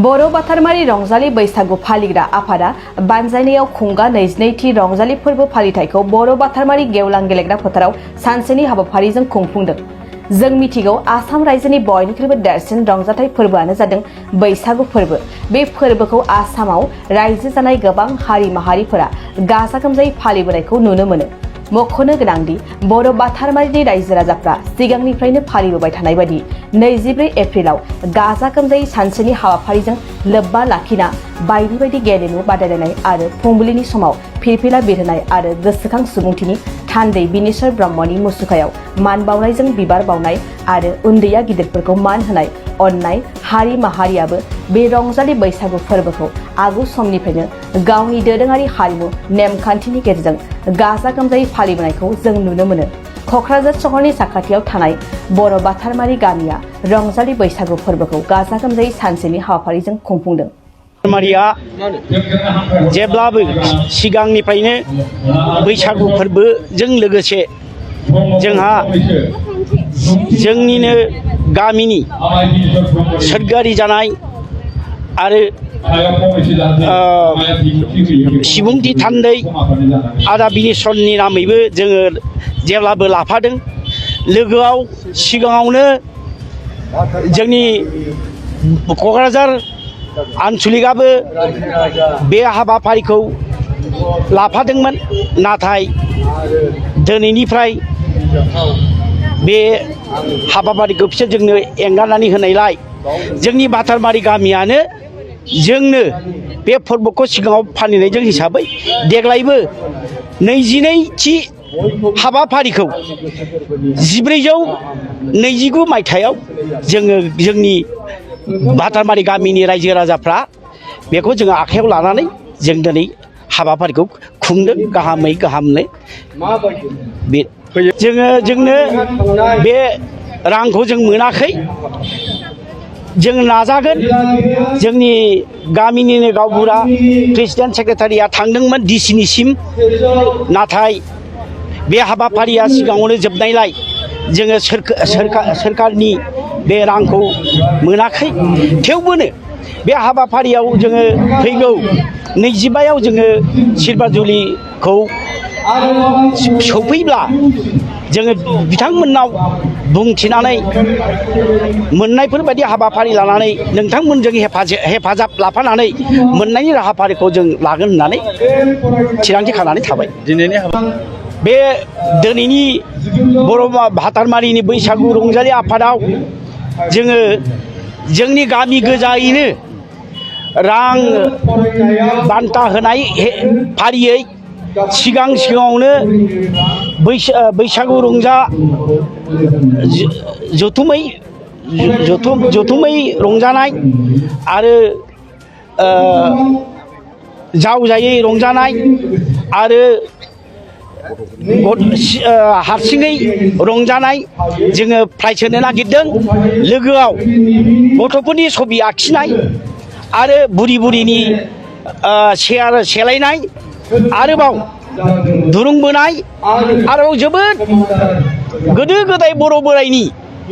बर' बाथारमारि रंजालि बैसागु फालिग्रा आफादा बानजायनायाव खुंगा 22थि रंजालि फोरबो फालिथायखौ बर' बाथारमारि गेवलां गेलेग्रा फोथाराव सानसेनि हाबाफारिजों खुंफुंदों। जों मिथिगौ आसाम रायजोनि बयनिख्रुइबो देरसिन रंजाथाइ फोरबोआनो जादों बैसागु फोरबो। बे फोरबोखौ आसामाव रायजो जानाय गोबां हारि माहारिफोरा गाजा गोमजायै फालिबोनायखौ नुनो मोनो। मख'नो गोनांदि बर' बाथारमारिनि रायजो राजाफ्रा सिगांनिफ्रायनो फालिबोबाय थानाय बायदि 24 एप्रिलाव गाजा गोमजायै सानसेनि हाबाफारिजों लोब्बा लाखिना बायदि बायदि गेलेमु बादायलायनाय आरो फुंबिलिनि समाव फिरफिला बिरहोनाय आरो गोसोखां सुबुंथिनि थान्दै बिनेश्वर ब्रह्मनि मुसुखायाव मान बावनायजों बिबार बावनाय आरो उन्दैया गिदिरफोरखौ मान होनाय अननाय हारि माहारियाबो बे रंजालि बैसागु फोरबोखौ आगु समनिफ्रायनो गावनि दोरोङारि हारिमु नेमखान्थिनि गेजेरजों गाजा गोमजायै फालिबोनायखौ जों नुनो मोनो। क'क्राझार सहरनि साखाथियाव थानाय बर' बाथारमारि गामिया रंजालि बैसागु फोरबोखौ गाजा गोमजायै सानसेनि हाबाफारिजों खुंफुंदों। बाथारमारिया जेब्लाबो सिगांनिफ्रायनो बैसागु फोरबोजों लोगोसे जोंहा जोंनिनो गामिनि सोरगोआरि जानाय आरो सिबुंथि थान्दै आदा बिनेश्वरनि नामैबो जोङो जेब्लाबो लाफादों। लोगोआव सिगाङावनो जोंनि क'क्राझार आनसलिकआबो बे हाबाफारिखौ लाफादोंमोन, नाथाय दिनैनिफ्राय बे हाबाफारिखौ बिसोर जोंनो एंगारनानै होनायलाय जोंनि बाथारमारि गामियानो जोंनो बे फोरबोखौ सिगाङाव फालिनायजों हिसाबै देग्लायबो 22थि हाबाफारिखौ 1429 मायथाइयाव जोङो जोंनि बाथारमारि गामिनि रायजो राजाफ्रा बेखौ जोङो आखायाव लानानै जों दिनै हाबाफारिखौ खुंदों गाहामनो। जोंनो बे रांखौ जों मोनाखै, जों नाजागोन। जोंनि गामिनिनो गावबुरा प्रेसिडेन्ट सेक्रेटारिया थांदोंमोन डिसिनिसिम, नाथाय बे हाबाफारिया सिगाङावनो जोबनायलाय जोङो सोरखारनि बे रांखौ मोनाखै। थेवबोनो बे हाबाफारियाव जोङो फैगौ 25आव जोङो सिलभार सौफैब्ला जोङो बिथांमोननाव बुंथिनानै मोननायफोरबायदि हाबाफारि लानानै नोंथांमोनजों हेफाजाब लाफानानै मोननायनि राहाफारिखौ जों लागोन होननानै थिरांथि खालामनानै थाबाय। बे दिनैनि बर' बाथारमारिनि बैसागु रंजालि आफादाव जोङो जोंनि गामि गोजायैनो रां बान्था होनाय फारियै सिगाङावनो बैसागु जथुमै रंजानाय आरो जावजायै रंजानाय आरो हारसिङै रंजानाय जोङो प्राइज होनो नागिरदों। लोगोआव गथ'फोरनि छबि आखिनाय आरो बुरिनि चेयार सेलायनाय, आरोबाव दुरुं बोनाय, आरोबाव जोबोद गोदो गोदाय बर' बोराइनि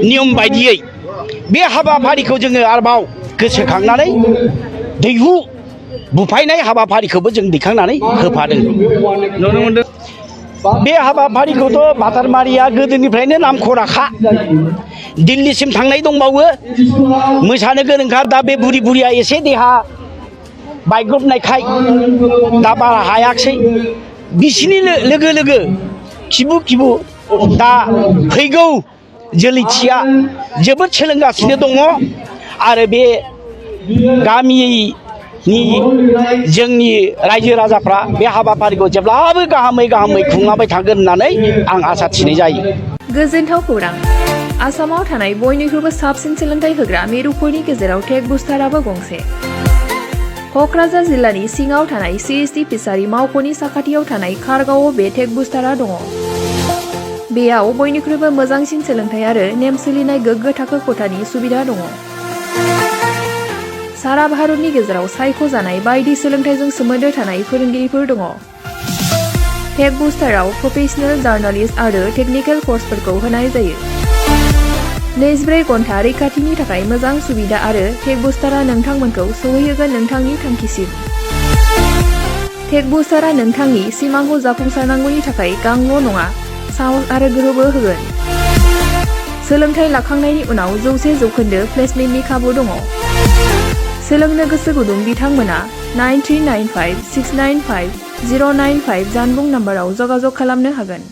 नियम बायदियै बे हाबाफारिखौ जोङो आरोबाव गोसोखांनानै दैहु बुफायनाय हाबाफारिखौबो जों दैखांनानै होफादों। नुनो मोनदों। बे हाबाफारिखौथ' बाथारमारिया गोदोनिफ्रायनो नामखराखा, दिल्लीसिम थांनाय दंबावो। मोसानो गोरोंखा, दा बे बुरिया एसे देहा बायग्रबनायखाय दा बारा हायाखसै। बिसिनि लोगो खिबु दा फैगौ जोलैथिया जोबोद सोलोंगासिनो दङ आरो बे गामिनि जोंनि रायजो राजाफ्रा बे हाबाफारिखौ जेब्लाबो गाहामै खुंलांबाय थागोन होननानै आं आसा थिनाय जायो। गोजोनथाव खौरां। आसामाव थानाय बयनिख्रुइबो साबसिन सोलोंथाइ होग्रा मिरुफोरनि गेजेराव टेक बुस्टाराबो गंसे। क'क्राझार जिल्लानि सिङाव थानाय CST फिसारि मावख'नि साखाथियाव थानाय खारगावआव बे टेक बुस्टारा दङ। बेयाव बयनिख्रुइबो मोजांसिन सोलोंथाइ आरो नेम सोलिनाय गोग्गो थाखो खथानि सुबिदा दङ। सारा भारतनि गेजेराव सायख'जानाय बायदि सोलोंथाइजों सोमोन्दो थानाय फोरोंगिरिफोर दङ। टेक बुस्टाराव प्रफेशनेल, जार्नालिस्ट आरो टेकनिकेल कर्सफोरखौ होनाय जायो। 24 घन्टा रैखाथिनि थाखाय मोजां सुबिदा आरो टेक बुस्टारा नोंथांमोनखौ सौहैहोगोन नोंथांनि थांखिसिम। टेक बुस्टारा नोंथांनि सिमांखौ जाफुंसारनांगौनि थाखाय गांल' नङा, साहस आरो गोहोबो होगोन। सोलोंथाइ लाखांनायनि उनाव 100% प्लेसमेन्टनि खाबु दङ। सोलोंनो गोसो गुदुं बिथांमोना 9395695095 जानबुं नाम्बाराव जगाजग खालामनो हागोन।